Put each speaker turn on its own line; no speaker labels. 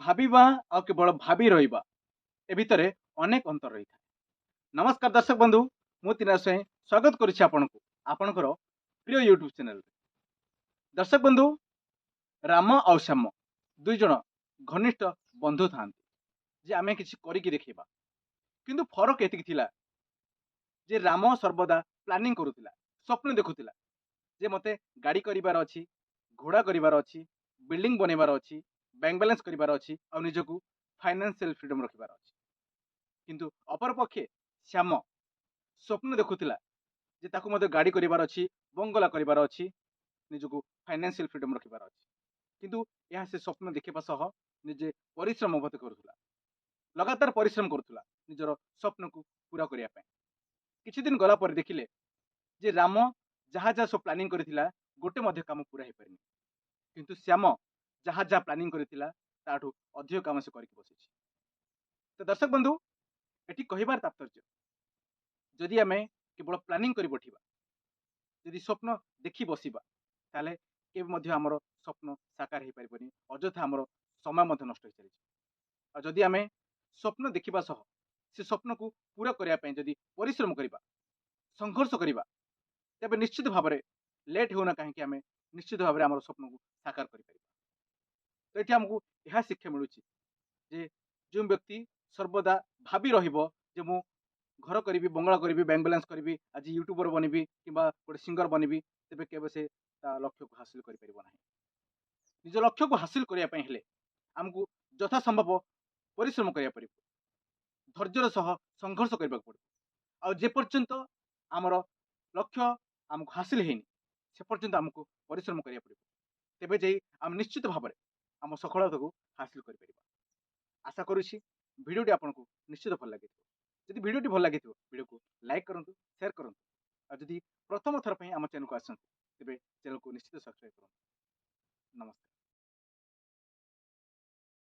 ଭାବିବା ଆଉ କେବଳ ଭାବି ରହିବା, ଏ ଭିତରେ ଅନେକ ଅନ୍ତର ରହିଥାଏ। ନମସ୍କାର ଦର୍ଶକ ବନ୍ଧୁ, ମୁଁ ତିନା ସ୍ୱାଇଁ ସ୍ୱାଗତ କରୁଛି ଆପଣଙ୍କୁ ଆପଣଙ୍କର ପ୍ରିୟ ୟୁଟ୍ୟୁବ୍ ଚ୍ୟାନେଲରେ। ଦର୍ଶକ ବନ୍ଧୁ, ରାମ ଆଉ ଶ୍ୟାମ ଦୁଇ ଜଣ ଘନିଷ୍ଠ ବନ୍ଧୁ ଥାନ୍ତି ଯେ ଆମେ କିଛି କରିକି ଦେଖେଇବା। କିନ୍ତୁ ଫରକ ଏତିକି ଥିଲା ଯେ ରାମ ସର୍ବଦା ପ୍ଲାନିଂ କରୁଥିଲା, ସ୍ୱପ୍ନ ଦେଖୁଥିଲା ଯେ ମୋତେ ଗାଡ଼ି କରିବାର ଅଛି, ଘୋଡ଼ା କରିବାର ଅଛି, ବିଲ୍ଡିଂ ବନେଇବାର ଅଛି, ବ୍ୟାଙ୍କ ବାଲାନ୍ସ କରିବାର ଅଛି ଆଉ ନିଜକୁ ଫାଇନାନ୍ସିଆଲ ଫ୍ରିଡମ୍ ରଖିବାର ଅଛି। କିନ୍ତୁ ଅପରପକ୍ଷେ ଶ୍ୟାମ ସ୍ୱପ୍ନ ଦେଖୁଥିଲା ଯେ ତାକୁ ମଧ୍ୟ ଗାଡ଼ି କରିବାର ଅଛି, ବଙ୍ଗଳା କରିବାର ଅଛି, ନିଜକୁ ଫାଇନାନ୍ସିଆଲ ଫ୍ରିଡମ୍ ରଖିବାର ଅଛି। କିନ୍ତୁ ଏହା ସେ ସ୍ୱପ୍ନ ଦେଖିବା ସହ ନିଜେ ପରିଶ୍ରମ ମଧ୍ୟ କରୁଥିଲା, ଲଗାତାର ପରିଶ୍ରମ କରୁଥିଲା ନିଜର ସ୍ୱପ୍ନକୁ ପୁରା କରିବା ପାଇଁ। କିଛି ଦିନ ଗଲା ପରେ ଦେଖିଲେ ଯେ ରାମ ଯାହା ଯାହା ସବୁ ପ୍ଲାନିଂ କରିଥିଲା, ଗୋଟେ ମଧ୍ୟ କାମ ପୁରା ହେଇପାରିନି। କିନ୍ତୁ ଶ୍ୟାମ ଯାହା ଯାହା ପ୍ଲାନିଂ କରିଥିଲା, ତାଠୁ ଅଧିକ କାମ ସେ କରିକି ବସିଛି। ତ ଦର୍ଶକ ବନ୍ଧୁ, ଏଠି କହିବାର ତାତ୍ପର୍ଯ୍ୟ, ଯଦି ଆମେ କେବଳ ପ୍ଲାନିଂ କରି ବସିବା, ଯଦି ସ୍ୱପ୍ନ ଦେଖି ବସିବା, ତାହେଲେ କେବେ ମଧ୍ୟ ଆମର ସ୍ୱପ୍ନ ସାକାର ହେଇପାରିବନି। ଅଯଥା ଆମର ସମୟ ମଧ୍ୟ ନଷ୍ଟ ହେଇଚାଲିଛି। ଆଉ ଯଦି ଆମେ ସ୍ୱପ୍ନ ଦେଖିବା ସହ ସେ ସ୍ୱପ୍ନକୁ ପୁରା କରିବା ପାଇଁ ଯଦି ପରିଶ୍ରମ କରିବା, ସଂଘର୍ଷ କରିବା, ତେବେ ନିଶ୍ଚିତ ଭାବରେ ଲେଟ୍ ହେଉନା କାହିଁକି, ଆମେ ନିଶ୍ଚିତ ଭାବରେ ଆମର ସ୍ୱପ୍ନକୁ ସାକାର କରିପାରିବା। ତ ଏଠି ଆମକୁ ଏହା ଶିକ୍ଷା ମିଳୁଛି ଯେ ଯେଉଁ ବ୍ୟକ୍ତି ସର୍ବଦା ଭାବି ରହିବ ଯେ ମୁଁ ଘର କରିବି, ବଙ୍ଗଳା କରିବି, ବ୍ୟାଙ୍କ ବାଲାନ୍ସ କରିବି, ଆଜି ୟୁଟ୍ୟୁବର ବନିବି କିମ୍ବା ଗୋଟେ ସିଙ୍ଗର ବନିବି, ତେବେ କେବେ ସେ ତା ଲକ୍ଷ୍ୟକୁ ହାସିଲ କରିପାରିବ ନାହିଁ। ନିଜ ଲକ୍ଷ୍ୟକୁ ହାସିଲ କରିବା ପାଇଁ ହେଲେ ଆମକୁ ଯଥାସମ୍ଭବ ପରିଶ୍ରମ କରିବାକୁ ପଡ଼ିବ, ଧୈର୍ଯ୍ୟର ସହ ସଂଘର୍ଷ କରିବାକୁ ପଡ଼ିବ। ଆଉ ଯେପର୍ଯ୍ୟନ୍ତ ଆମର ଲକ୍ଷ୍ୟ ଆମକୁ ହାସିଲ ହେଇନି, ସେ ପର୍ଯ୍ୟନ୍ତ ଆମକୁ ପରିଶ୍ରମ କରିବାକୁ ପଡ଼ିବ। ତେବେ ଯାଇ ଆମେ ନିଶ୍ଚିତ ଭାବରେ ଆମ ସଫଳତାକୁ ହାସିଲ କରିପାରିବା। ଆଶା କରୁଛି ଭିଡ଼ିଓଟି ଆପଣଙ୍କୁ ନିଶ୍ଚିତ ଭଲ ଲାଗିଥିବ। ଯଦି ଭିଡ଼ିଓଟି ଭଲ ଲାଗିଥିବ, ଭିଡ଼ିଓକୁ ଲାଇକ୍ କରନ୍ତୁ, ସେୟାର କରନ୍ତୁ। ଆଉ ଯଦି ପ୍ରଥମ ଥର ପାଇଁ ଆମ ଚ୍ୟାନେଲକୁ ଆସନ୍ତି, ତେବେ ଚ୍ୟାନେଲକୁ ନିଶ୍ଚିତ ସବସ୍କ୍ରାଇବ୍ କରନ୍ତୁ। ନମସ୍କାର।